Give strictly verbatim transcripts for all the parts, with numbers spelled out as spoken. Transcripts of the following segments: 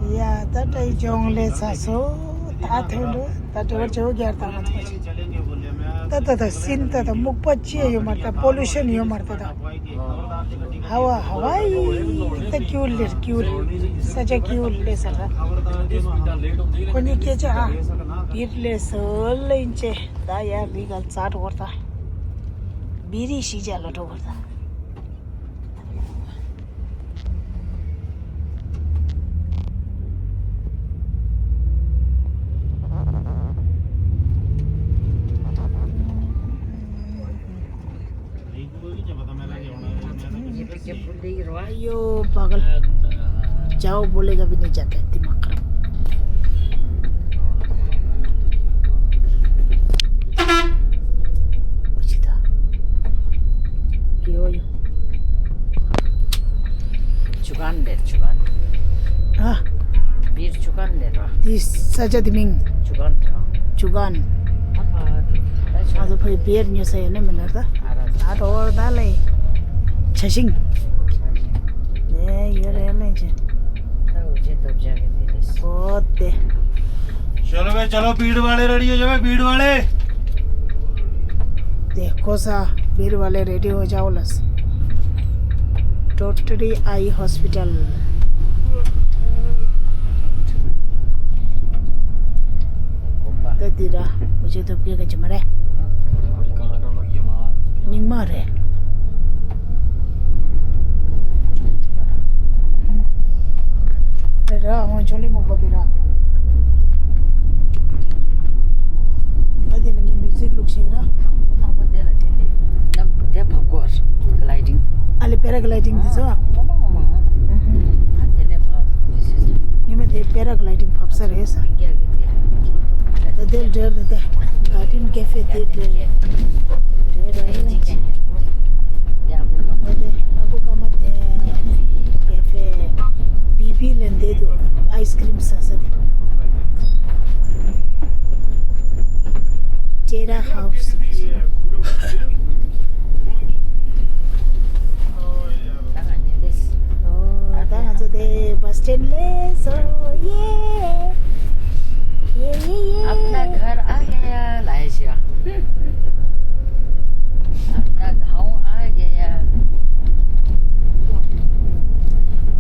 ཡ་ད་ཏྲའི་ཇོང་ལས་ཚ་སོ། ད་ཐོན་འགྲོ། ད་ཏྲ་བར་ཇོ་རྒྱལ་དང་ང་ཚོ་ཆེ། ད་ད་ད་སིན་ད་ད་སྨུག་པ་ཅི་ཡོད་མ་རེད། ད་པོ་ལུ་ཤན་ཡོད་མ་རེད། ད་ད་ཧ་བ་ཧ་བ་ཡི་ད་ཀྱུ་ལེར་ཀྱུ་ལེར་ས་ཆ་ཀྱུ་ལེར་ས་ད་ཁོ་གཉིས་སྐད་ཆ་ཨ་བིར་ལས་སོ་ལེན་ཅེ། ད་ཡ་རི་ག་ཙ་འགྲོ་བར་ད་བིར་རི་ཤི་ཇ་ལ་འགྲོ་བར་ད། यो पागल। जाओ बोलेगा भी नहीं जाता है, दिमाग खराब। उचिता। यो, यो। चुगान दे, चुगान। हाँ। वीर चुगान दे रहा। दी सजा दी मिंग। चुगान रहा। चुगान। हाँ, हाँ, दी। हाँ, तो भाई वीर न्यू सही नहीं मिल रहा। आ रहा। आ तो और डाले। छशिंग। ए, ये रे ले छे। तो उजे तो जाके दे दे। बहुत दे। चलो बे, चलो, भीड़ वाले रेडी हो जाओ, भीड़ वाले। देखो सा, भीड़ वाले रेडी हो जाओ लस। टोटरी आई हॉस्पिटल। ད་འདི་ར་འུ་ཅག་ཐོབ་སྐལ་ག་ཅི་མ་རེད། སྙིང་མ་རེད། རེད་ར། འོ་ཆོ་ལི་མོ་བབས་པའི་ར། ད་དེ་ལ་ངས་མིའུ་ཟིག་བླུགས་ཤིག་ར། དང་པོ་དེ་ལ་དེ་ལས་ནམ་དེ་བབས་དགོས། གི་ལའི་ཌིང་། ཨ་ལེ་པེ་ར་གི་ལའི་ཌིང་དེ་ཚོ། ཨ་ངོ་མ་ངོ་མ་ངོ་མ། ཨ་དེ་ནས་བབས་དེ་སི་སི། ངས་མ་དེ་པེ་ར་གི་ལའི་ཌིང་བབས་ས་རེད་ས། མི་རྒྱག་གི་དེ། ད་དེ་འདྲ་འདྲ་དེ། ག་ཏིན་ཀེ་ཧྥེ་དེ་འདྲ། འདྲ་ར་ཡིན་ཅིག་ཡ་བུ་ཀ་མ་དེ། ཀེ་ཧྥེ། བི་བི་ལ་འདེད་དུ་ཨའི་སི་ཀྲིམ་ཟ་ས་དེ། ཏེ་ར་ཧའུ་སི། ད་ང་ཚོ་དེ་བ་སི་སི་ཊེན་སླེབས་སོང་། ཡེ། ཡེ་ཡེ་ཡེ། अपना घर आ गया, लाया शिवा। अपना गांव आ गया।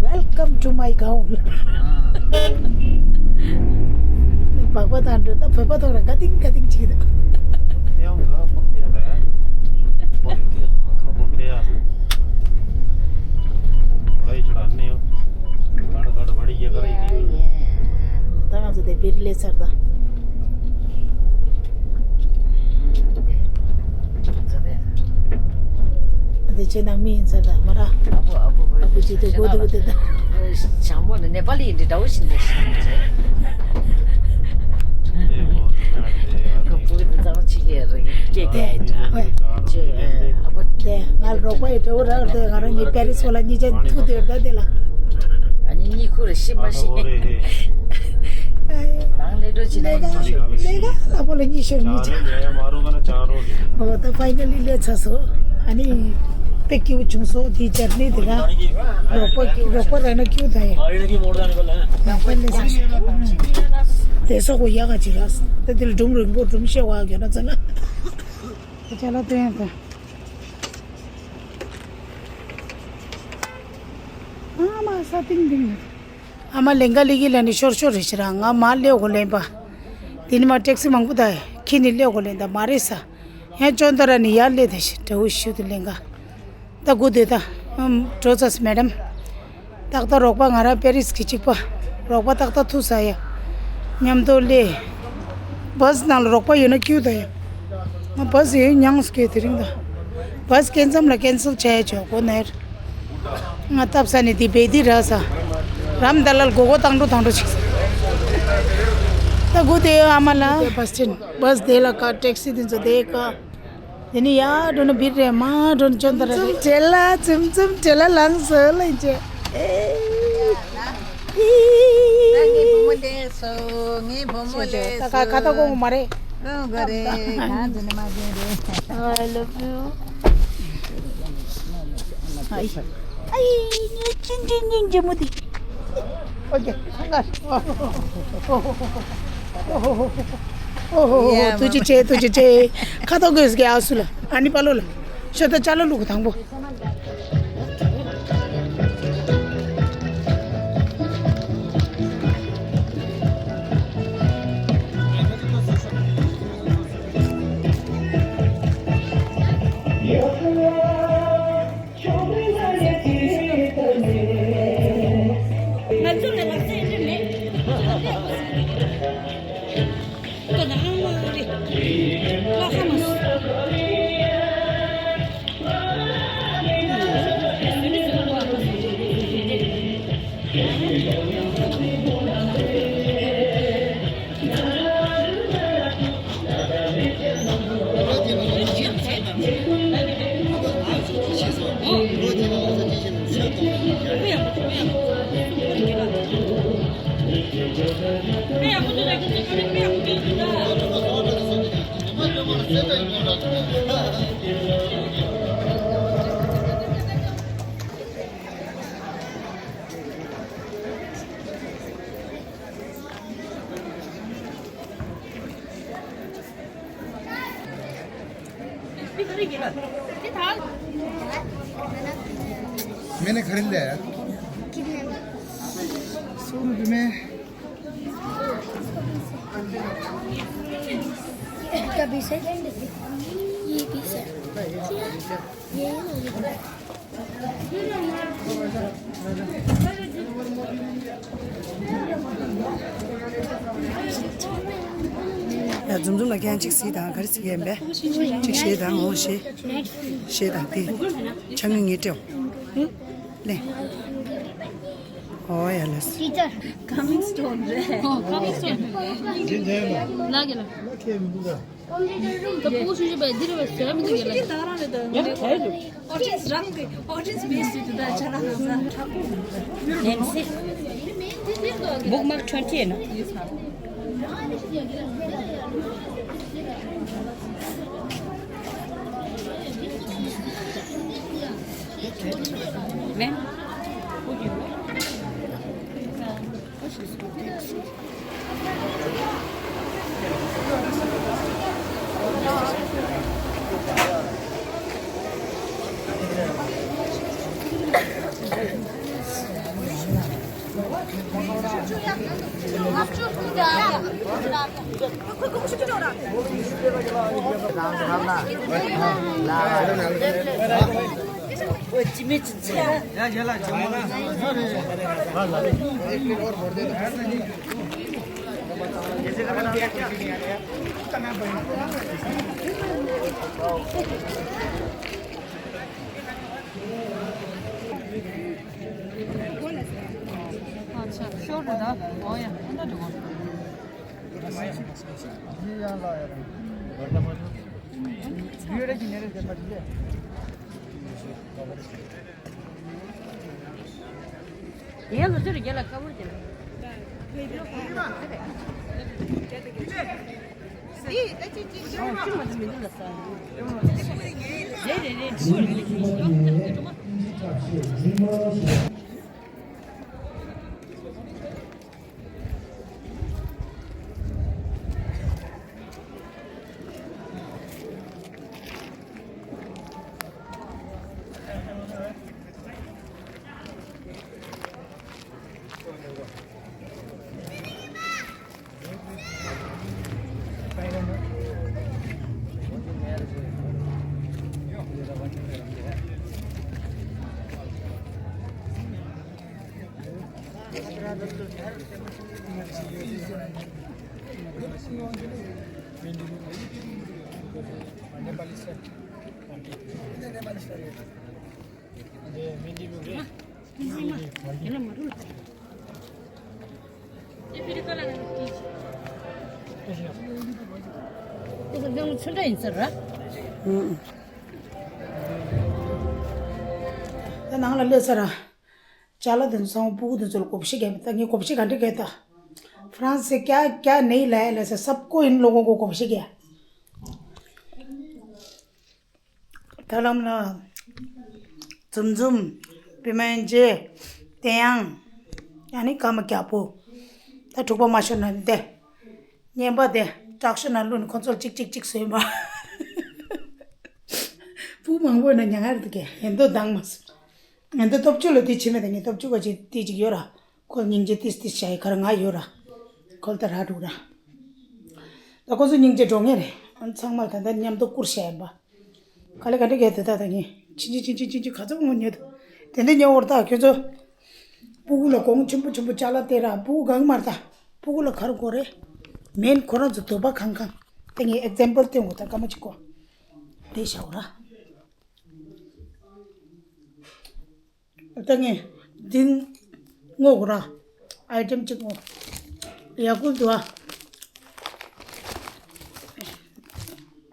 Welcome to my गांव। ཨ། སྦག་སྦག་དང་འགྲོ་ད་བོད་པ་ཐོག་ར་ག་ཏིང་ག་ཏིང་ཅིག་ད། ཡང་ག་ཕོག་ཡ་ད། ཕོག་ཡ་ད། ཕོག་ཡ་ད། ལོ་ཡི་ཆུ་ལ་ནི་ཡོ། ག་ད་ག་ད་བ་ཌི་ཡ་ག་ར་ཡི་གི། ད་ང་ཚོ་དེ་བིར་ལེ་ཚར་ད། དེ་ཁྱེད་ནང་མི་ཡིན་ས་ད་མ་ར། ཨ་ཕོ་ཨ་ཕོ་ཨ་ཕོ་ཅི་དེ་གོ་དུ་གོ་དེ་ད། ཞང་མོ་ནི་ནེ་པ་ལི་ཡིན་དེ་འདྲ་བོ་ཞིག་འདུག་ཞིག་འདུག་ཅེ། ཁོ་ཕུ་གི་དུ་ཙམ་ཅིག་ཡ་རེ་སྐད་ག་ཡ་འདྲ་ཅེ། ཨ་ཕོ་དེ་ང་རོགས་པ་ཡི་འདྲ་བོ་རག་དེ་ང་རང་གཉིས་པེ་རི་སི་བ་ལ་གཉིས་ཆ་ཐུག་དེ་ད་དེ་ལ། ཨ་ནི་གཉིས་ཁུ་རེ་ཤི་མ་ཤི། ནང་ལས་འགྲོ་ཅི་ནས་ལས་ཀ་ལས་ཀ་ལ་ཕོ་ལ་གཉིས་ཤོར་གཉིས་ཆ། ཨོ་ད་ཕའི་ནལ་ལི་ལས་ཚར་སོ། ཨ་ནི་དཔེ་སྐྱིད་པོ་བྱུང་སོང་དེའི་ཇར་ནི་དེ་ལ། རོགས་པ་རོགས་པ་ར་ན་ཁྱུ་ད་ཡ། དེ་སོགས་པོ་ཡག་ག་ཅིག་ར། དེ་དེ་ལ་སྒྲུང་རིང་པོ་སྒྲུང་བཤད་བ་གྱོན་ན་ཚ་ན། ཁྱེད་ལ་དོན་དང་། ཨ་མ་ས་ཏིང་ཏིང་། ཨ་མ་ལེང་ག་ལི་གི་ལ་ནི་ཤོར་ཤོར་རེ་ཤི་ར་ང་མ་ལེའོ་གོ་ལེན་པ། དེ་ནི་མ་ཊེག་སི་མང་པོ་ད་ཁྱི་ནི་ལེའོ་གོ་ལེན་ད་མ་རེད་ས། ཡང་ཅོན་ཏ་ར་ནི་ཡར་ལེ་དེ་ཤི་དྲ་བོ་ཤུ་དུ་ལེང་ག་ད་གུ་དེ་ད་ཨམ་ཀྲོ་ཙ་སི་མེ་ཌམ། ཏག་ཏག་རོགས་པ་ང་རང་པེ་རི་སི་གི་གཅིག་པ། རོགས་པ་ཏག་ཏག་ཐུག་ས་ཡ། མཉམ་དུ་ལེ། བ་སི་ནང་ལ་རོགས་པ་ཡོད་ན་ཁྱུ་ད་ཡ། ང་བ་སི་ཡོད་མྱངས་སུ་སྐྱེ་དེ་རིང་ད། བ་སི་སྐྱེ་མཚམས་ལ་ཀེན་སལ་བྱས་ཆོག་གོ་ནར། ང་སྟབས་ས་ནས་དེ་བེ་དི་ར་ས། རམ་ད་ལལ་གོ་གོ་བཏང་འགྲོ་བཏང་འགྲོ་ཅིག་ད་གུ་དེ་ཨ་མ་ལ། བ་སི་ཅན་བ་སི་དེ་ལ་ཀ་ཊེག་སི་དེ་ཚོ་དེ་ཀ་དེ་ནི་ཡ་འགྲོ་ན་བིར་རེ་མ་འགྲོ་ན་ཅོན་ད་ར་རེ། ཙུམ་ཙུམ་བྲེལ་ལ་ཙུམ་ཙུམ་བྲེལ་ལ་ལངས་སོ་ལ་ཅེ། ཨེ། ངའི་བུ་མོ་ལས་སོ། ངའི་བུ་མོ་ལས་སོ། ད་ཀ་ཁ་ཏ་གོང་མ་རེད། ཨོ་ག་རེད། ང་འདི་ནི་མ་རྒན་རེད། I love you. ཨའི། ཨའི། ངའི་ཅིན་ཅིན་ཅིན་ཅིན་མོ་དེ། ཨོ་ཀེ། ཨོ་ཧོ་ཧོ། ཨོ་ཧོ་ཧོ། ཐུགས་རྗེ་ཆེ། ཐུགས་རྗེ་ཆེ། ཁ་ཐོག་གོས་ཀྱི་ཨ་སུ་ལ། ཨ་ནི་པ་ལོ་ལ། ཤོ་ད་ཅ་ལ་ལུག་དང་པོ། ང་ཚོ་ལ་ལག་རྩལ་ཡིན་མེད། ཁོ་ན་ཨང་མ་རེད། ལ་ཧ་མ་སུ། मैंने खरीद लिया यार। सौ रुपये में। इसका बीस है, ये बीस है, ये ཡ། འཛུམ་འཛུམ་ལ་ཁྱེད་གཅིག་གཟིགས་དང་། ག་རེ་གཟིགས་ཡིན་པས། གཅིག་བཞེས་དང་། འོ་བཞེས། བཞེས་དང་། དེ་ཆང་ངི་ངེས་སྤྲད། ལེ། འོ་ཡ་ལ། Coming soon རེད། ཨོ། Coming soon རེད། ལ་གི་ལ། ད་ཕྲུ་གུ་ཆུང་ཆུང་བས་འདི་རུ་བས་བཟོས་མི་འདུག་གས་ལ། ད་རང་རེད་ད། ཡ་ག་རེ་འདུག audience རང་གི་audience base དུ་ད་ཆ་ལ་ན་ས། Nancy, bookmark twenty ཡིན་ན། Ma'am, अच्छा, शोर रहा था। ओ या, अंदर देखो। ये लो, चलो, गेला, कवर गेला। ད་ནང་ལ་སླེབས་ཚར། ཅ་ལག་དེ་ཚོ་ཚང་མ་སྤུ་གུ་དེ་ཚོ་ལ་གོ་བརྡ་ཞིག་རྒྱབ། ད་ངས་གོ་བརྡ་ག་འདྲ་རྒྱབ། ད་फ्रांस से क्या क्या नहीं लाया ལབ་ས། सब को इन लोगों को གོ་བརྡ་རྒྱབ། ད་ལམ་ལ་འཛུམ་འཛུམ། པི་མན་ཇེ། དེ་ཡང་ ཡང་ནི་སྐར་མ་བརྒྱ་པོ། ད་དྲུག་པ་མ་ཤོར་ན་ནི་དེ། བརྙན་པ་དེ་དྲག་ཤོས་ནང་བླུགས་ནས་ཁོ་ཚོར་གཅིག་གཅིག་གཅིག་བཟོས་མ། ཕྲུ་གུ་མང་པོ་ཡིན་ན་མྱ་ངན་རེད་དེ་གས་ཡན་དོ་སྡང་མ་སོང་། ཡན་དོ་སྟོབས་ཆུ་ལ་དེ་ཕྱི་མ་དེ་ངས་སྟོབས་ཆུ་ག་ཅིག་དེ་ཅིག་ཡོད་ར། ཁོ་སྙིང་རྗེ་ཏིས་ཏིས་བྱ་ཡི་ཁར་ང་ཡོད་ར། ཁོ་ལ་ད་ར་འགྲོ་ར། ད་ཁོ་ཚོ་སྙིང་རྗེ་འགྲོ་ངེས་རེད། ཨ་ཚང་མ་ད་ལྟ་མཉམ་དུ་བཀུར་བྱ་ཡིན་པ། ག་ལེ་ག་འདྲ་གས་དེ་ད་ད་ངས་ཕྱིན་ཅི་ཕྱིན་ཅི་ཕྱིན་ཅི་ག་ཚོད་ངོ་ཉོས་འདུག་དེ་འདྲ་ཉོ་བར་ད་ཁྱོད་ཚོ། སྤུ་གུ་ལ་གོང་ཆེན་པོ་ཆེན་པོ་ཅ་ལག་སྟེར་ར་སྤུ་གུ་གང་མར་ད། སྤུ་གུ་ལ་ག་རེ་དགོས་རེད། མེན་ཁོ་རང་ཚོ་འདོད་པ་གང་གང་། དེ་ངས་ཨེག་ཛམ་པལ་སྟོན་དགོས་ད་སྐར་མ་གཅིག་གོ། དེ་བཞག་ར། ད་ངས་འདི་སྔོག་ར། ཨའི་ཊེམ་གཅིག་སྔོག་ཡག་པོ་འདུག་ཨ།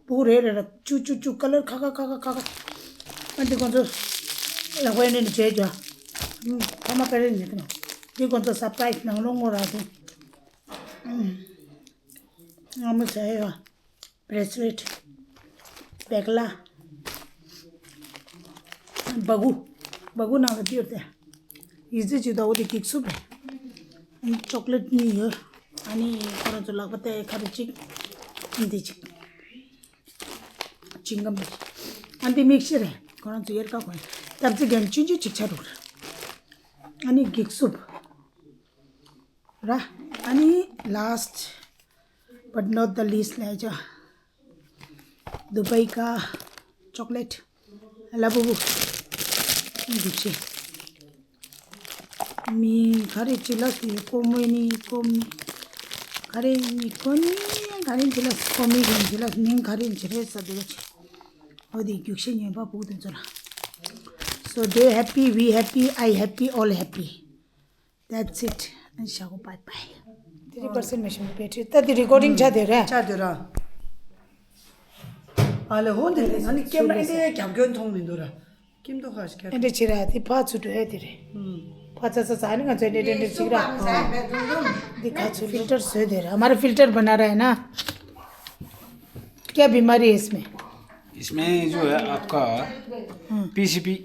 སྤུ་གུ་རེ་རེ་ར་ཅུ་ཅུ་ཅུ་ཀ་ལར་ཁ་ཁ་ཁ་ཁ་ཁ་ཁ། ཨ་འདི་ཁོང་ཚོ་ལག་པ་ཡིན་ནས་བྱས་ཀྱང་། ཕ་མ་ཀ་རེ་ཉེ་དང་། འདི་ཁོང་ཚོ་སར་པ་རའི་སི་ནང་ལོགས་སྔོག་ར་དེ། ང་མོ་ཟ་ཡ། བྷེ་སི་ལེཊ། བེག་ལ། སྦ་ཁུག་སྦ་ཁུག་ནང་ལ་བསྐྱུར་ཏེ། ཡི་ཙི་ཅིག་དོ་བོ་དེ་གིག་སུབ་རེད། ཨ་ནི་ཅོག་ལེཊ་གཉིས་ཡོད། ཨ་ནི་ཁོ་རང་ཚོ་ལག་པ་ཏའི་ཁ་རུ་གཅིག་འདི་གཅིག་ཅིང་གམ་རེད། ཨ་འདི་མིག་ཤེལ་རེད། ཁོ་རང་ཚོ་ཡར་ཀ་གོན། སྟབས་ཙི་གན་ཆུན་ཆུན་ཅིག་ཆ་རུག་ཨ་ནི་གིག་སུབ་ར། ཨ་ནི་last but not the least ལས་ཅོ། དུ་བྷའི་ཀ་ཅོག་ལེཊ། ལ་བུ་བུ། འདུག་ཤེས། མིང་ག་རེ་ཅི་ལ་སི་ཀོ་མི་ནི་ཀོ་མི། ག་རེ་ནི་ཀོ་ནི། ག་རེ་ཅི་ལ་སི་ཀོ་མི་ག་ཅི་ལ་སི་མིང་ག་རེ་ཅི་རེད་ས་དེ་ལ་ཅི། འོ་དེ་རྒྱུགས་ཤེས་ཉན་པ་བུ་དེ་ཚོ་ལ། So they happy, we happy, I happy, all happy. That's it. ཨ་ཤ་གོ་bye bye. དེ་རི་པར་སེན་མེ་ཤིན་བེ་ཊི་རི་ད་དེ་རི་ཀོར་ཌིང་ཆ་དེ་རེད། ཆ་དེ་ར། ཨ་ལེ་ཧོ་འདི་ལས་ང་ནི་ཀེམ་ར་འདི་རྒྱབ་སྐྱོར་མཐོང་མི་འདུག་ར། ཀེམ་དོ་ཁ་ཤི་ཁ། ཨེ་འདྲ་ཆི་ར་དེ་ཕ་ཚུ་འགྲོ་ཡ་དེ་རེད། ཕ་ཚ་ཚ་ཚ་ནི་ང་ཚོ་འདྲ་འདྲ་འདྲ་ཅིག་ར། འདི་ཁ་ཚུ་ཕིལ་ཊར་བཟོས་དེ་ར་མ་ར་ཕིལ་ཊར་བ་ན་ར་ཡ་ན། क्या बीमारी है इसमें? इसमें जो है आपका पीसीपी।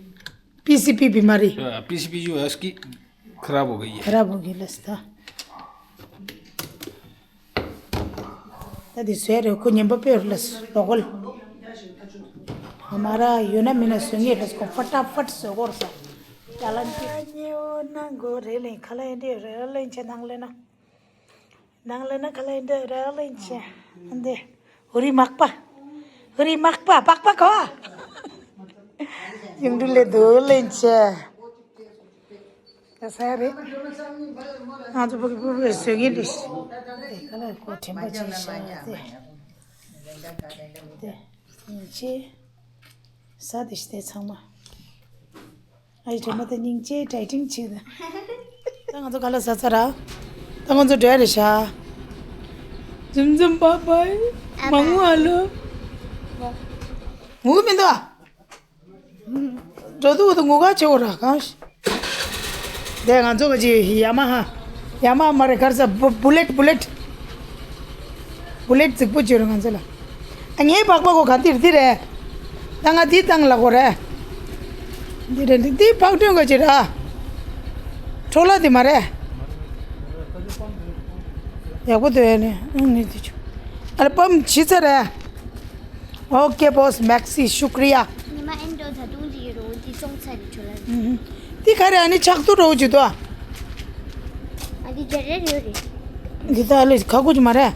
पीसीपी बीमारी। पीसीपी जो है उसकी खराब हो गई है। खराब हो गई लस्ता। ད་འདི་བཟོས་རེད་ཁོ་ཉན་པ་དཔེ་རུ་ལ་ལོ་གོལ། ཧ་མ་ར་ཡོད་ན་མིན་ན་བཟོས་ངེས་རེད་ཁོ་ཕ་ཊ་ཕ་ཊ་བཟོས་གོ་ར་ས། ཀྱ་ལན་ཏི། ཉེ་འོ་ན་མགོ་རེ་ལེན་ཁ་ལ་ཡིན་འདི་རེ་ལེན་ཆེ་ནང་ལེན་ན། ནང་ལེན་ན་ཁ་ལ་ཡིན་འདི་རེ་ལེན་ཆེ། འདི། ཧུ་རི་མག་པ། ཧུ་རི་མག་པ་པག་པ་གོ། ཡུང་འབྲུ་ལེ་དུ་ལེན་ཆེ། ད་ས་ཡ་རེད། ང་ཚོ་ཕ་གི་ཕུ་བོས་བཟོས་ངེས་རེད། དེ་ག་ལ་ཁོ་དྲན་པ་ཅིག་བཞག་དེ། དེ་སྙིང་རྗེ། ས་དེ་ཞི་བདེ་ཚང་མ། ཨ་ཡི་དྲན་པ་དེ་སྙིང་རྗེ་ཌའི་ཊིང་བྱེད་དེ། ད་ང་ཚོ་ག་ལ་ཟ་ཚར་ར། ད་ང་ཚོ་འགྲོ་ཡ་རེད་ཤག་འཛུམ་འཛུམ་པ་པའི། མ་ངུ་ཨ་ལོ། ངུ་གི་མི་འདུག་ཨ། འགྲོ་འདུག་འདུག་ངུ་ག་ཆེ་བོ་ར་གང་ཞིག་དེ་ང་ཚོ་ག་ཅི་ཡ་མ་ཧ། ཡ་མ་མ་རེད་གར་ས་བུ་བུ་ལེཊ་བུ་ལེཊ། བུ་ལེཊ་རྫིག་པོ་བྱོས་ར་ང་ཚོ་ལ། ཨ་ངའི་པགས་པ་གོ་ག་འདིར་འདི་རེད། ད་ང་འདི་བཏང་ལ་གོ་རེད། འདི་རེད་འདི་འདི་པགས་སྒྲོན་ག་ཅི་ར། འཕྲོ་བརླག་འདི་མ་རེད། ཡག་པོ་འདུག་ཡ་ནི་ཨང་ནི་འདི་ཆུ། ཨ་ལ་པམ་ཇི་ཚ་རེད། ཨོ་ཀེ་བོས་མེག་སི་ཤུ་ཀྲི་ཡ། ཉི་མ་ཨེན་ཏོ་ད་དུང་ཅིག་རོ་འདི་སོང་ཚར་རེད་ཁྱོད་ལ། ཨུ་ཧུ། འདི་ག་རེ་ཨ་ནི་ཆག་ཏུ་རོ་ཅི་དོ། ཨ་འདི་རྒྱ་རེད་ཡོད་རེད། འདི་ད་ལས་ཁ་ཁུ་ཅི་མ་རེད།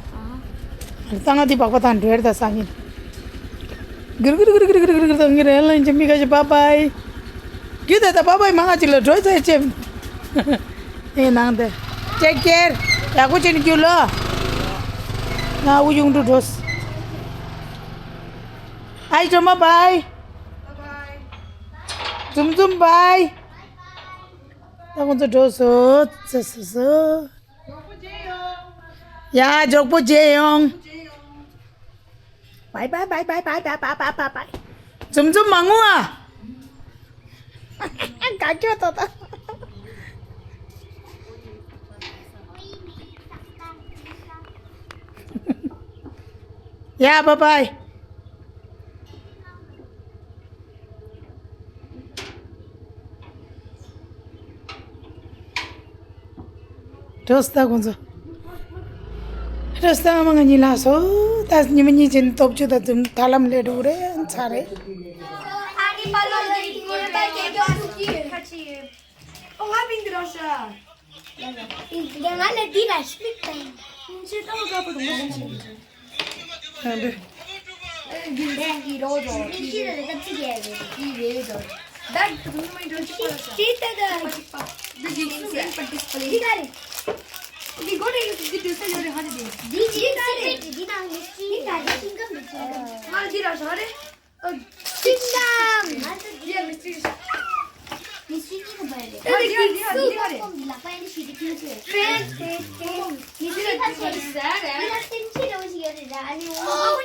ཨ། ད་ང་འདི་པགས་པ་དང་འབྲེལ་ད་སང་ཉིན། གིར་གིར་གིར་གིར་གིར་གིར་གིར་ངི་རེ་ལན་ཅི་མི་ག་ཅི་བཱའི་བཱའི། རྒྱུ་ད་ད་བཱའི་བཱའི་མ་ང་ཅི་ལ་འགྲོ་ཚེ་ཅེ། ཨེ་ནང་དེ། ཊེག་ཀེར། ཡག་པོ་བྱས་ནས་རྒྱུགས་ལོ། ང་འུ་ཡུང་འགྲོ་འགྲོ། ཨའི་འགྲོ་མ་བཱའི། འཛུམ་འཛུམ་བཱའི། ད་ཁོང་ཚོ་འགྲོ་སོ། ཙི་སི་སི། ཡ་མགྱོགས་པོ་བྱས་ཡོང་། བཱའི་བཱའི། འཛུམ་འཛུམ་མ་ངུ་ཨ། དགའ་སྐྱོ་ཏོ་ཏོ། ཡ་བཱའི་བཱའི། རོས་ད་ཁོང་ཚོ། རོས་ད་ཨ་མ་ང་གཉིས་ལ་སོ། ད་ཉི་མ་གཉིས་ཅན་སྟོབས་ཆུ་ད་དུང་ཐ་ལམ་ལས་འགྲོ་རེ་ཚ་རེ། ང་ལ་འདི་ར་ཤི་ལིག་ད་ཡིན། ཁྱེད་ལྟ་བ་དགའ་པོ་དང་མ་ཤི་ལིག་ཨ་འདི། འདི་ཤི་ར་ད་ཅི་རེད། འདི་རེད་ད། ད་དུང་མ་འགྲོ་ཅི་པ་ལ་ཤ། ཅི་ད་ད། འདི་ཤི་ལིག་ཟེར་པ་ཌིས་པ་ལེ། འདི་ག་རེད། འདི་གོ་རེ་ཡོད། འདི་འདྲ་ས་ཡོད་རེད། ཧ་རེད་འདི། འདི་ཅི་ད་རེད། འདི་ནང་ནས་ཅི་ད་རེད། ཤིང་སྒམ་འདི་ཅི་རེད། ང་འདི་ར་ཤ་རེད། ཤིང་སྒམ། ཡ་མི་སྲིད། མི་སྲིད་ཀྱི་ག་པར་རེད། ད་འདི་ག་འདི་ག་འདི་ག་རེད། ལག་པ་ཡང་ཤི་དེ་ཁྱོད་ཚོས། ཕྲན་ཕྲན་ཕྲན། མི་སྲིད་ད་ཚོས་ཟ་རེད། འདི་ལ་སེམས་ཅན་འདྲ་བོ་ཞིག་ཡོད་རེད་ར། ཨ་ནི་འོ།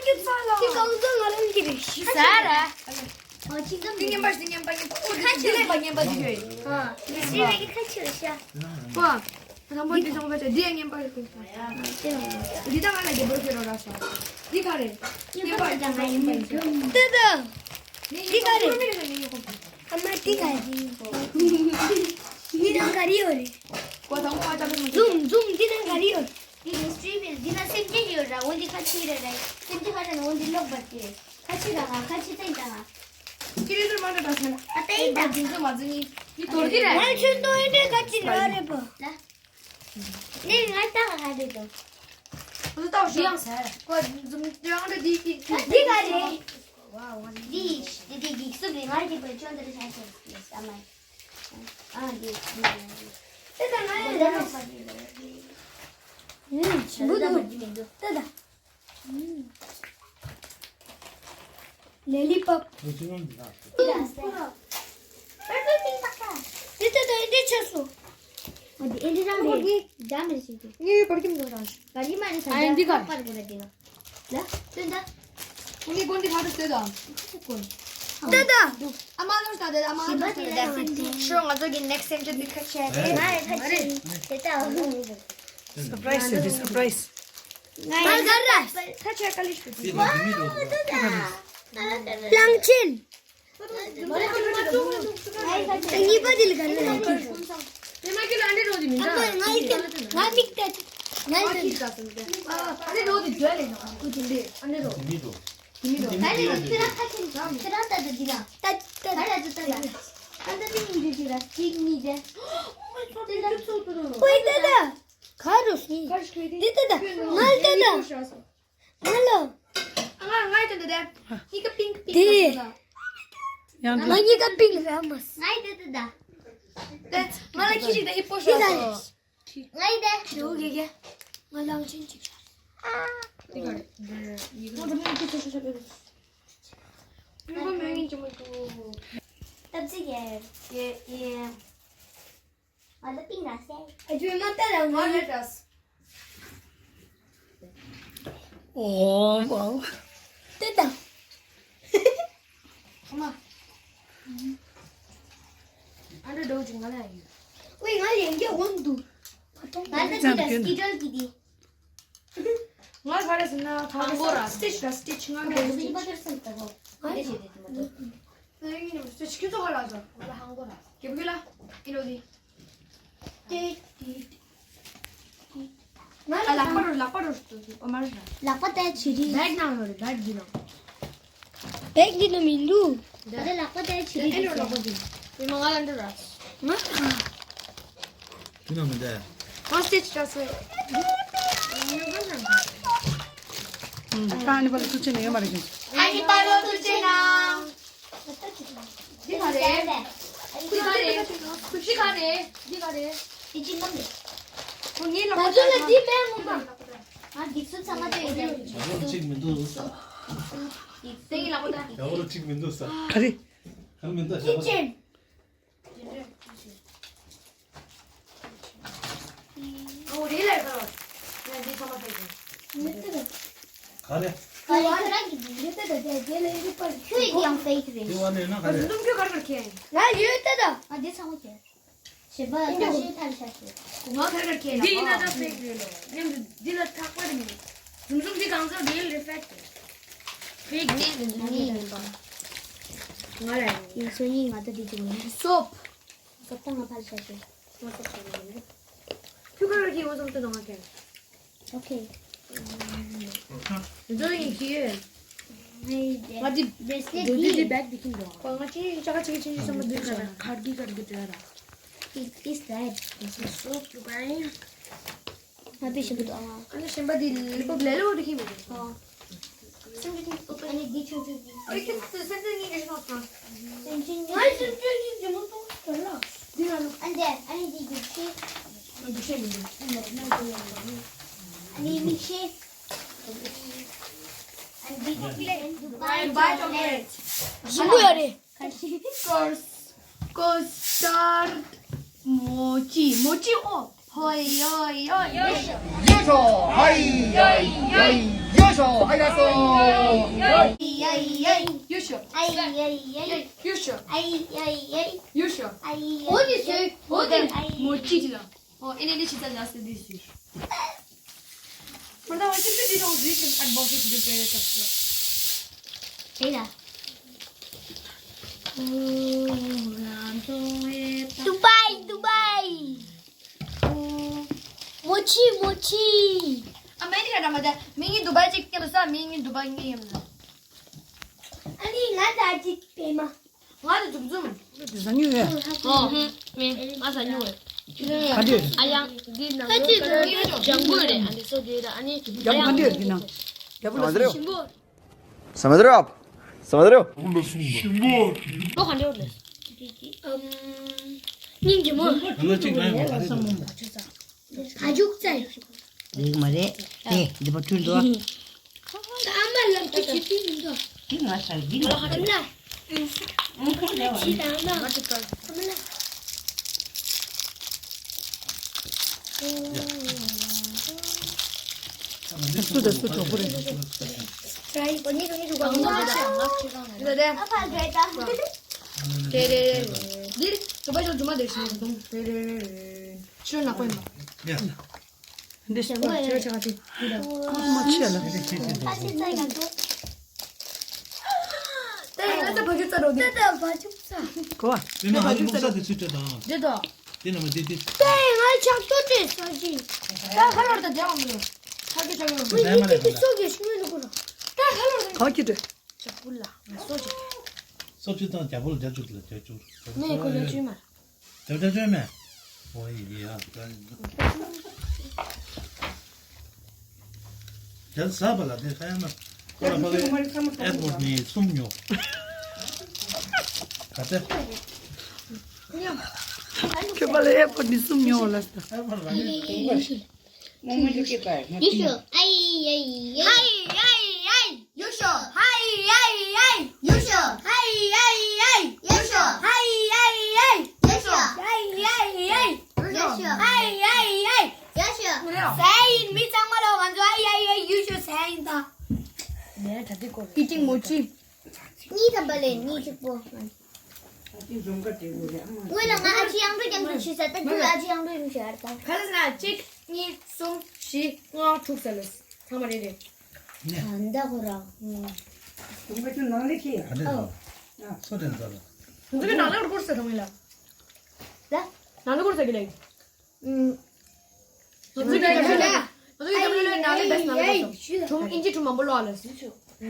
ཁྱོད་ཚོ་ང་རང་གི་རེད། ཤི་ཟ་རེད། ཨོ་ཤིང་སྒམ། འདི་ངན་པ་ཞིག་ངན་པ་ངན་པ། འོ་འདི་ཁ་ཆེ་འདི་ལས་པ་ངན་པ་ཞིག་ཡོད། ཨ། མི་སྲིད་ཀྱི་ཁ་ཆེ་ཤ། ཨོ། དང་པོ་འདི་ཚོ་ཁ་ཆེ། འདི་ཡང་ངན་པ་རེད། འདི་ད་ང་ལ་རྒྱལ་པོར་ཁྱེར་རོགས་ར་ཤ། འདི་ག་རེད། ངན་པ་རེད། ད་ང་ངན་པ་རེད། ཏི་ཏི། འདི་ག་རེད། ཨ་མ་འདི་ག་རེད། འདི་ནང་ག་རེ་ཡོད་རེད། ཀོ་དང་ཀོ་ཅག་ལ་མི། ཛུམ་ཛུམ། འདི་ནང་ག་རེ་ཡོད། འདི་ནི་སི་ཊི་རིམ་ཡིན། འདི་ན་སེམས་ཅན་ཡོད་ར། འོ་འདི་ཁ་ཆེ་རེད་ར། སེམས་ཅན་ཁ་ཆེ་ན་འོ་འདི་ལོག་པ་དེ། ཁ་ཆེ་ར་ང་ཁ་ཆེ་ཏན་ཏན་ང་། ཁྱེད་རང་ཚོར་མ་འདྲ་པ་ཟེར་ན། ཨ་ཏན་ཏན། འདི་ཚོ་མ་ཟིན་ནི། འདི་དོར་གི་རེད། ང་ཁྱོད་ཏོ་ཨེ་འདྲ་ཁ་ཆེ་ར་རེད་པ། ལ། ནི་ང་ལྟ་ག་ཧ་རེད་དོ། འདི་ལྟ་བ་ཞིག་ཡང་ཟེར། ཀོ་ཛུམ་ཡང་འདྲ་འདི་འདི་འདི་ག་རེད། ཝའོ། འདི་འདི་འདི་འདི་སུ་རེད། ང་རྒྱལ་པོའི་ཆོས་འདི་རེད་ཤ་ཤ་ཟེར་ཨ་མ། ཨ་འདི་འདི་འདི། ད་ད་ང་ཡང་ལ་ནོ་པ་འདི་འདི། ཨུམ། ཆེན་པོ་འདུག་ད་ད། ལེ་ལི་པབ། དེ་ལྟ་དང་འདི་ཆགས་སོང་། འདི་ཨེ་འདྲ་རང་རེད། འདྲ་མི་ཞིག་འདུག་ངའི་བར་གྱི་མི་འདུག་རང་། བར་གྱི་མ་རེད། ཨ་འདི་ག་པར་གོ་ར་དེ་ལ། ལ་སྟོན་ད། ཁོ་ངའི་སྒོ་འདི་ཕར་དུ་སྟོན་ད། ཁོ་ད་ད། ཨ་མ་ལོ་ད་དེ། ཨ་མ་ལོ་ད་དེ། ཤོ་ང་ཚོ་གི་next time ཅི་འདི་ཁ་ཆེ་རེད། ང་རེད་ཁ་ཆེ་རེད། དེ་ད། སར་པ་རའི་སི་ཟེར་དེ་སར་པ་རའི་སི། ང་ཡི་ཁ་ཆེ་ཀ་ལི་ཤུ་དེ། གླང་ཆེན། གཉིས་པ་དེ་ལ་ག་རེ་ལབ་ཀྱི། ཨ་མ་ང་ཡི་ང་མིག་ལྟ། ང་ཡི་ལྟ། ད་ལེ་རོ་དེ་ཁྱེད་རང་ཁ་ཆེ་ཁྱེད་རང་ལྟ་ད་འདི་ལ། ད་ད་ད་ད་ད་ད། ཨ་ད་དེ་གཉིས་འདི་ཅི་ལ་གཅིག་གཉིས་ཏེ། ཨོའི་ད་ད། ག་རུ་སི། འདི་ད་ད། ང་ལྟ་ད། ང་ལ། ང་ང་ཡི་ད་ད་ད། ཡི་ག་པིང་པིང་དེ། ད་ད། ཡང་ང་གཉིས་ཀ་པིང་ར་མ་སི། ང་ཡི་ད་ད་ད། ད་ང་ལ་ཁྱི་ཞིག་ད་ཧི་པོ་ཤ་སོ། ང་ཡི་ད། ཞུ་གི་གི། ང་ལ་ཆེན་ཅིག་ཤ། དེ་ག་རེད། ཡི་ག་ང་ད་མི་ཁྱི་ཆ་ཤ་ཤ་པེ། མི་གོ་མི་ངན་ཅི་མ་ཏུ། སྟབས་ཚིག་གི། ཡེ་ཡེ། ང་ཚོ་པིང་ར་སེ། ཨ་ཇུ་མ་ཏ་ར་ང་ལ་ཏྲ་སི། ཨོ་ཝའོ། ཏེ་ཏ། ཨ་མ། ཨ་འདྲ་འདྲ་བོ་ཅིག་ང་ལ་ཡོད། ཝེ་ང་ལ་ཡན་གྱི་འོང་འདུག་ང་ལ་ཏི་ཏ་སི་ཀི་ཏྲལ་གི་དེ། ང་ག་རེ་ཟེར་ན་ད་ག་ས་སི་ཊི་ཆི་ར་སི་ཊི་ཆི་ང་ག་རེ་སི་ཊི་ཆི། ང་ལ་ཡིན་ནམ་སི་ཊི་ཆི་ཁྱོད་ཚོ་ག་ལ་ཟ། ང་ལ་ཧང་གོ་ར། རྒྱབ་གི་ལ་ཨི་ལོ་དི། ང་ལ་ལག་པ་རུ་ལག་པ་རུ་ཏུ་ཏུ་ཨོ་མ་ར། ལག་པ་ཏའི་ཆི་རི། བེག་ནང་ཡོད་རེད། བེག་འདི་ནང་། བེག་འདི་ནང་མི་འདུག་ད་ལྟ་ལག་པ་ཏའི་ཆི་རི། ཨེ་ལོ་ལག་པ་འདི། ཨེ་མ་ང་ལ་འདི་ར། ང་། དེ་ན་མི་འདའ། ཧོ་སི་ཊེ་ཇི་ཊ་ར་སི་ཝེ། ཨ་ནི་པ་ལོ་ཐུགས་ཆེ་ནས་ཡོད་མ་རེད་ཀྱང་། ཨ་ནི་པ་ལོ་ཐུགས་ཆེ་ན། འདི་ག་རེད། འདི་ག་རེད། འདི་ག་རེད། འདི་ག་རེད། འདི་ཅི་ནམ་རེད། ཁོ་ངའི་ལག་པ་ད་ཚོ་ལ་འདི་མེད་མོ་མ། ང་འདི་ཚོ་ཚང་མ་ལྟོས་ཡིན། ཡ་རོ་གཅིག་མི་འདུག་ས། འདི་ཚོ་ཡིན་ལག་པ་ད། ཡ་རོ་གཅིག་མི་འདུག་ས། ག་རེ། ག་རེ་མི་འདུག་ས། ཁི་ཆེན། ཨོ་རེད་ལ་ཡོད་ཁ་ལོ། ང་འདི་ཚང་མ་ཕེག་ཡིན། མི་ཏི་རེད། ག་རེ། ག་རེ་ཁྱོད་རང་གི་འདི། མི་ཏི་རེད། དེ་རྗེས་ལ་ཡི་རིག་པ་ཁྱོད་ཀྱི་ཡང་ཕེག་རེད། དེ་བ་ནས་ན་ག་རེ། འཛུམ་ཁྱོད་ག་རེ་ག་རེ་ཁྱེད། ང་ཡོད་ཏི་ད། ང་འདི་ཚང་མ་ཁྱེད། ཞེས་པ་ད་ཤེས་ཐལ་ཤ་ཤེས། ང་ག་རེ་ག་རེ་ཁྱེད་ལ། འདི་ཡིན་ན་ད་ཕེག་རེད་ལོ། ངས་འདི་ལ་ཐག་པ་རེད་མི། འཛུམ་འཛུམ་འདི་གང་ཟག་རེལ་རེད་ཕེག་རེད། ཕེག་ནས་འཛུམ་འཛུམ་ཡིན་པ། ང་ལ་ཡིན། ཡིན་སོ་ཡིན། ང་ད་འདི་ཅིག་ཡིན། སོབ། སོབ་ད་ང་ཕར་ཤ་ཤེས། ང་སོབ་ཤ་ཤེས་ཡིན། ཁྱོད་ཁ་ར་གི་འོ་ཙམ་དུ་ནང་ཁེ། ཨོ་ཁེ། འདི་ཡིན་གྱི། ང་འདི་འདི་འདི་འདི་བེག་འདི་ཁྱིམ་འགྲོ། ང་ཅི་ཅག་ཅིག་ཅིག་ཅིག་བསམ་པ་འདི་ག་ར་ཁར་གི་ཁར་གི་འདྲ་ར། It is that. This is so divine. ང་པེ་ཞིམ་པོ་འདུག་ཨ། ཨ་ནི་ཞིམ་པ་འདི་ལི་པོབ་ལེ་ལོ་འདི་ཁྱིམ་འགྲོ། ཨ། སེམས་ཅན་གྱི་ཨ་ནི་འདི་ཆུང་ཆུང་འདི། ཨ་ཁྱོད་ཚོ་སེམས་ཅན་གཉིས་ཀྱི་ཤོག་དང་། སེམས་ཅན་གཉིས། ང་སེམས་ཅན་གྱི་ཇེ་མོ་ཏོག་ཏོ་ལ། འདི་ང་ལོ། ཨ་འདི་ཨ་ནི་འདི་འདུག་ཤེས། འདུག་ཤེས་མི་འདུག་ཨ་ནི་མིག་ཤེས། ཨ་འདི་ཅོག་ལེ་ཊི། དུ་བའི་ཅོག་ལེ་ཊི། ཞིམ་པོ་ཡོད་རེད། ཁ་ཤས། ཀོས། ཀོས་ཏར། མོ་ཅི། མོ་ཅི་ཨོ། ཧོ་ཡོ་ཡོ་ཡོ་ཤོ། ཡོ་ཤོ། ཧའི་ཡའི་ཡའི་ཡོ་ཤོ། ཨའི་ར་སོ། ཡའི་ཡའི་ཡའི་ཡོ་ཤོ། ཨའི་ཡའི་ཡའི་ཡོ་ཤོ། ཨའི་ཡའི་ཡའི་ཡོ་ཤོ། ཨའི་ཡའི་ཡའི་ཨོ་ནི་སོ་ཨོ་ནི། མོ་ཅི་ཅི་ལ། ཨོ་ཨེ་ནི་ནི་ཤི་ཚ་ཇ་སི་དི་སི། For the worship, we don't reach an advocate to prepare a cup. ཨེ་ཡ། དུ་བའི། དུ་བའི། མོ་ཆི། མོ་ཆི། ཨ་མེ་རི་ཀ་འདྲ་མ་དེ་མི་ངན་དུ་བའི་ཅིག་སྐྱེལ་ས། མི་ངན་དུ་བའི་ངན་ཡིན་ས། ཨ་ནི་ང་ད་ཅིག་པེ་མ། ང་ལ་འཛུམ་འཛུམ། དེ་ཟ་མྱོང་ཡོད། ཨོ། ཧུམ། མེད། ང་ཟ་མྱོང་ཡོད། ག་འདྲ་ཡོད། ཨ་ཡང་འདི་ནང་ལོགས་ལྗང་གུ་རེད། ཨ་འདི་སོ་འདི་ར། ཨ་ནི་རྒྱ་བོ་ག་འདྲ་ཡོད། འདི་ནང་རྒྱ་བོ་ལ་སོ་ཞིམ་པོ། Смотрю. Смотрю. ལོ་ག་འདྲ་ཡོད་རེད། ཨམ། སྙིང་རྗེ་མོ། ང་ལ་གཅིག་ལ་ཡོང་བ་ག་རེ་ཟ། བ་ཕྱུགས་རྩྭ། འདི་མ་རེད། དེ་འདི་པར་བྲིས་འདུག་ཨ་མ་ལབ་ཀྱི་བྱེད་ཀྱི་མི་འདུག་འདི་ང་ཟ། འདི་ང་ཟ། ཨ་མ་ལ། ཨ་མ་ལ། སུ་དང་སུ་གྲོགས་པོ་རེད། ཨ་ཕ་རྒྱལ་དང་། དེ་རེད། འདིར་དུ་པ་ཞོག་རྫུན་མ་དེ་བཞིན་དུ་དེ་རེད། ཆུ་ནག་པོ་ཡིན་པ། འདི་ཞིག་པ་ཆེ་ཆེ་ག་ཅིག་འདི་ལ་ཁོ་མ་ཆེ་ལ། ཨ་ཅེ་ཙ་ཡ་ཏོ། དེ་ང་ཚ་བ་ཅུ་ཙ་རོ་དེ། དེ་དེ་བ་ཅུ་ཙ། གོ་བ། དེ་ན་ཧ་ལུག་ས་དེ་ཚུད་བྲོས་དང་། འདི་དོ། དེ་ན་མ་དེ་དེ། དེ་ང་ཆག་ཏོ་ཏྲེ་ས་ཅི། ད་ཁ་ལོར་ད་དེ་བ་མི་ལོ། ཁ་གི་ཆག་ཡོང་། མི་ཡི་གི་སོ་གི་ཤུ་ལུ་གུ་ར། ད་ཁ་ལོར་ད། ཁ་གི་ཏྲེ། ཅག་པུ་ལ་ང་སོ་ཅི། སོ་ཅི་དང་རྒྱ་པོ་ལ་རྒྱ་ཅུག་ལ་རྒྱ་ཅུག་ནས་ཁོ་ལ་ཅུ་མ། དེ་འདྲ་བྱོས་མེད། ཨོ་ཡི་ཡ། རྒྱ་ཟ་བ་ལ་དེ་ཧ་ཡ་ན། ཁོ་ལ་ཕ་གི་ཨེར་པོར་ནས་གསུམ་ཉོ། ག་ཚད། ཁྱོད་པ་ལ་ཨེར་པོར་ནས་གསུམ་ཉོ་ལ་ས། ཨེར་པོར་ལ་ནས་གསུམ་པ། 我们就给摆。 ཡུ་ཤོ། ཨའི་ཡའི་ཡའི། ཧའི་ཡའི་ཡའི། ཡུ་ཤོ། ཧའི་ཡའི་ཡའི། ཡུ་ཤོ། ཧའི་ཡའི་ཡའི། ཡུ་ཤོ། ཧའི་ཡའི་ཡའི། ཡུ་ཤོ། ཧའི་ཡའི་ཡའི། ཡུ་ཤོ། ཧའི་ཡའི་ཡའི། ཡུ་ཤོ། ཟེར་ཡིན། མི་ཚང་མ་ལ་ང་ཚོ་ཧའི་ཡའི་ཡའི་ཡུ་ཤོ་ཟེར་ཡིན་ད། Eating mochi. གཉིས་ཐམ་པ་ལས་གཉིས་གཅིག་པོ། དངོས་ལ་ང་ཨ་ཅེ་ཡང་འགྲོ་རྒྱང་འགྲོ་ཞུས་ས། ད་ཁྱོད་ཨ་ཅེ་ཡང་འགྲོ་ཡིན་ཞུ་ཨར་ད། ག་ལ་ན་གཅིག་གཉིས་གསུམ་བཞི་ལྔ་དྲུག་ཟེར་ལོས་ཚང་མ་རེད་རེད། ད་ལྟ་ཁོ་རང་། དུང་ག་ཆུ་ནང་ལས་ཁྱེད། ཨ་ལས་ལ། སོ་དྲན་ཚར་ལ། དུང་ག་ནང་ལས་སྐོར་ས་དང་ལ། ལ། ནང་ལས་སྐོར་ས་གི་ལས། ང་ཚོའི་རྒྱབ་ལོགས་ལ། ང་ཚོའི་རྒྱབ་ལོགས་ལ་ནང་ལས་བེས་ནང་ལས་བེས་སོང་། ཁྲུམ་ཨིན་ཇི་ཁྲུམ་མང་པོ་ལོག་ལ་སི།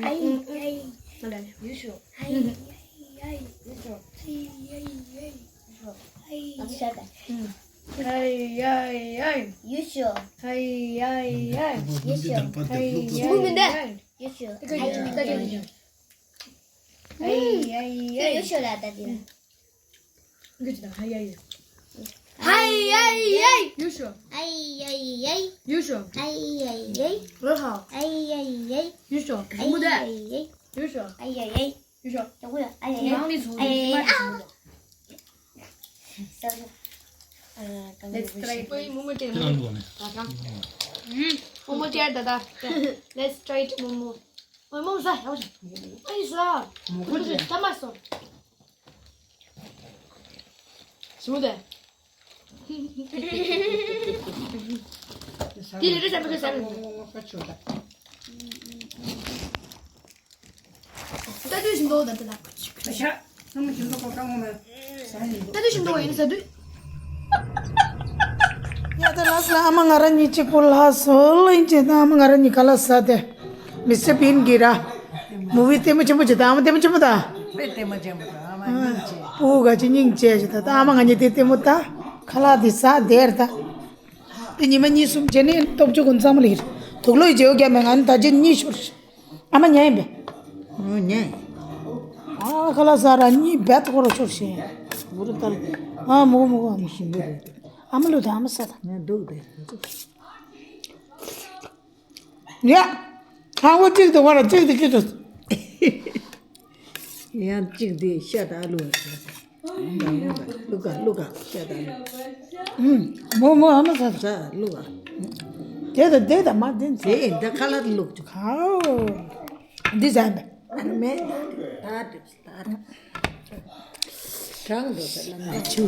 ཨའི་ཨའི། ང་ལ་ཡུ་ཤོ། ཨའི་ཨའི་ཨའི། ཡུ་ཤོ། ཨའི་ཨའི་ཨའི། ཡུ་ཤོ། ཨའི་ཨའི་ཨའི། ཡུ་ཤོ། ཨའི་ཨའི་ཨའི། ཡུ་ཤོ། ཨའི་ཨའི་ཨའི། ཡུ་ཤོ། ཨའི་ཨའི་ཨའི། ཡུ་ཤོ་ལ་ད་དེ། འགུལ་ཅི་དང་ཧའི་ཡའི་ཡའི། ཧའི་ཡའི་ཡའི། ཡུ་ཤོ། ཧའི་ཡའི་ཡའི། ཡུ་ཤོ། ཧའི་ཡའི་ཡའི། རོ་ཧ། ཧའི་ཡའི་ཡའི། ཡུ་ཤོ། ཧའི་མུ་དེ། ཡའི་ཡའི། ཡུ་ཤོ། ཧའི་ཡའི་ཡའི། ཡུ་ཤོ། ཡག་པོ་ཡ། ཧའི་ཡའི་ཡའི། ནང་ནས་ཚོ་ཨ་ཡའི་ཡའི། ཨ། Let's try. ཁྱེད་རང་ལོག་ནས། ཨ་ཀ། མོ་མོ་ཅེར་ད་ད། Let's try it, མོ་མོ། ཨོ་མོ་ཟ་ཡག་པོ་ཟ། ཨ་ཡི་ཟ། མོ་གོ་ཅི། ད་མ་སོང་། ཞི་མོ་དེ། དེ་ལས་རེ་ཟ་མི་དགོས་ཟ་མི་དགོས། ལྟ་དུས་ཞིམ་མདོག་ད་ལྟ་ལ། ཤ། ཚང་མ་ཞིམ་མདོག་གོ་ཀ་ངོ་མ། ཟ་ཡིན། ལྟ་དུས་ཞིམ་མདོག་ཡིན་ཟ་དུས། ཡ་ ལགས་སོ། ཨ་མ་ང་རང་གཉིས་གཅིག་པོ་ལྷག་སོང་ལ་ཡིན་ཅེས་དང་ཨ་མ་ང་རང་གཉིས་ག་ལ་ཟ་དེ། མི་སི་ཊར་བིན་གྱིས་ར། མུ་བི་ལྟད་མོ་ཆེན་པོ་བྱེད་དང་ཨ་མ་ལྟད་མོ་ཆེན་པོ་དང་། དཔེ་ལྟད་མོ་ཆེན་པོ་དང་ཨ་མ་སྙིང་རྗེ། སྤུ་གུ་ག་ཅི་སྙིང་རྗེ་ཞིག་དང་ཨ་མ་ང་གཉིས་དེ་ལྟད་མོ་ལྟ། ཁ་ལག་དེ་ཟ་དེར་ལྟ། དེ་ཉི་མ་གཉིས་གསུམ་བྱས་ནས་སྟོབས་ཆུ་ཀུན་ཚང་མ་ལ་ཡིར། དུག་ལོག་ཡི་བྱེའུ་རྒྱ་མེད་ང་ནི་ད་ཅི་གཉིད་ཤོར་ཤི། ཨ་མ་ཉལ་ཡིན་པས། ཨོ་ཉལ། ཨ་ཁ་ལག་ཟ་ར་གཉིད་བད་ཁོ་ར་ཤོར་ཤི། འུ་རུ་ལྟར། ཨ་མོ་མོ་ཨ་མ་ཤིང་བུ་རེད། ཨ་མ་ལུ་ད་ཨ་མ་ས་ད། ང་སྡུག་དེ། ཡ། ཁང་བ་གཅིག་ཏུ་བར་གཅིག་ཏུ་གཅིག་ཏུ། ཡང་གཅིག་དེ་ཤ་དང་ཨ་ལུ། ལུ་ག་ལུ་ག་ཤ་དང་ཨ་ལུ། ཨུམ། མོ་མོ་ཨ་མ་ས་ས་ལུ་ག། དེ་དང་དེ་དང་མ་དེ་ཚེ། དེ་ད་ཁ་ལག་ལུག་ཅུ། ཁའོ། འདི་ཟ་མེད། ཨ་མེད། ད་དེ་ད་དེ། དྲང་འགྲོ་ས་ལ་མེད་ཆུ།